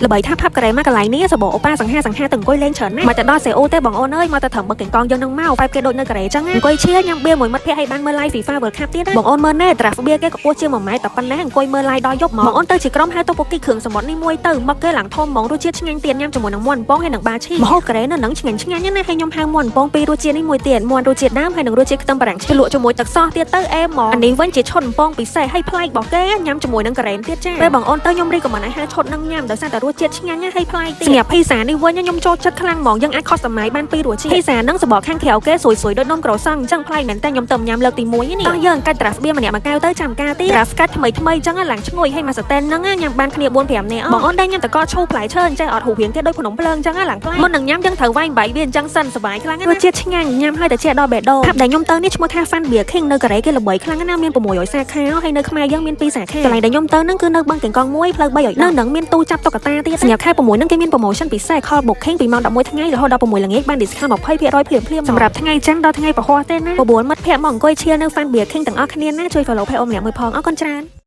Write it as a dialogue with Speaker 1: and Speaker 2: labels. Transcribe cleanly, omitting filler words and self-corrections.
Speaker 1: ល្បីថា pub កូរ៉េមកកន្លែងនេះសបោអូប៉ាសង្ហាសង្ហាទៅអង្គុយលេងច្រើនណាស់មកតែដល់សេអ៊ូទេបងអូនអើយមកតែត្រឹមបឹកកង្កងយើងនឹងមកបែបគេដូចនៅកូរ៉េចឹងអង្គុយឈៀញ៉ាំបៀមួយមិត្តភក្តិឲ្យបានមើល live FIFA World Cup ទៀតណាបងអូនមើលណែ draft បៀគេកម្ពស់ជាង1ម៉ែត្រតែប៉ុណ្ណាអង្គុយមើល live ដល់យប់ហ្មងបងអូនទៅជាក្រុមហៅទៅពុកគីគ្រឿងសមុទ្រនេះមួយទៅមកគេឡើងធំហ្មងរសជាតិឆ្ងាញ់ទៀតញ៉ាំជាមួយនឹងមាន់ពងហើយនឹងបាឈីម្ហូបកូរ៉េនៅនឹងឆ្ងាញ់ឆ្ងាញ់ណាស់ហើយខ្ញុំហៅមាន់ពងពីររសជាតិនេះមួយទៀតមាន់រសជាតិដើមហើយនឹងរសជាតិខ្ទឹមបារាំងជ្លក់ជាមួយទឹកសោះទៀតទៅអេហ្មងអានេះវិញជាឈុតពងពិសេសហើយប្លែករបស់គេញ៉ាំជាមួយនឹងការ៉េមទៀតចាពេលបងអូនទៅខ្ញុំrecommend ឲ្យហៅឈុតនឹងញ៉ាំដោយសារតែរសជាតិឆ្ងាញ់ណាស់ហើយប្លែកទៀតសម្រាប់ភីសានេះវិញខ្ញុំចូលចិត្តខ្លាំងហ្មងយើងអាច customize បានពីររសជាតិភីសានឹងសបកខាងក្រៅគេស្រួយស្រួយដូចនំក្រូសង់អញ្ចឹងប្លែកមែនតើខ្ញុំទៅញ៉ាំលើកទី1នេះតោះយើងកាច់ draft បៀម្នាក់មួយកែវទៅចាំការទៀត draft កាច់ថ្មីថ្មីអញ្ចឹងឡើងឈ្ងុយហើយមួយសតែនហ្នឹងញ៉ាំបានគ្នា4 5នាក់បងអូនដែរញ៉ាំតកឈូផ្លែឈើអញ្ចឹងអត់រូបរាងគេដូចភ្នំភ្លើងអញ្ចឹងឡើងប្លែកមុននឹងញ៉ាំយើងត្រូវវាយបាយវាអញ្ចឹងសិនសប្បាយខ្លាំងណាស់រសជាតិឆ្ងាញ់ញ៉ាំហើយតែជាដល់បេះដូង pub ដែលខ្ញុំទៅនេះឈ្មោះថា Fun Beer King នៅកូរ៉េគេល្បីខ្លាំងណាស់មាន600សាខាហើយនៅខ្មែរយើងមាន2សាខាកន្លែងដែលខ្ញុំទៅហ្នឹងគឺនៅបឹងកេងកង1ផ្លូវ300នៅនឹងមានទូចាប់តុក្កតាទៀតសម្រាប់ខែ6ហ្នឹងគេមាន promotion ពិសេស call booking ពីម៉ោង11ថ្ងៃរហូតដល់6ល្ងាចបាន discount 20%ភ្លាមភ្លាមសម្រាប់ថ្ងៃច័ន្ទដល់ថ្ងៃពហុទេណា9មិត្តភ័ក្តិមកអង្គុយឈៀលនៅ Fun Beer King ទាំងអស់គ្នាណាជួយ follow page អូម្នាក់មួយផងអរគុណច្រើន។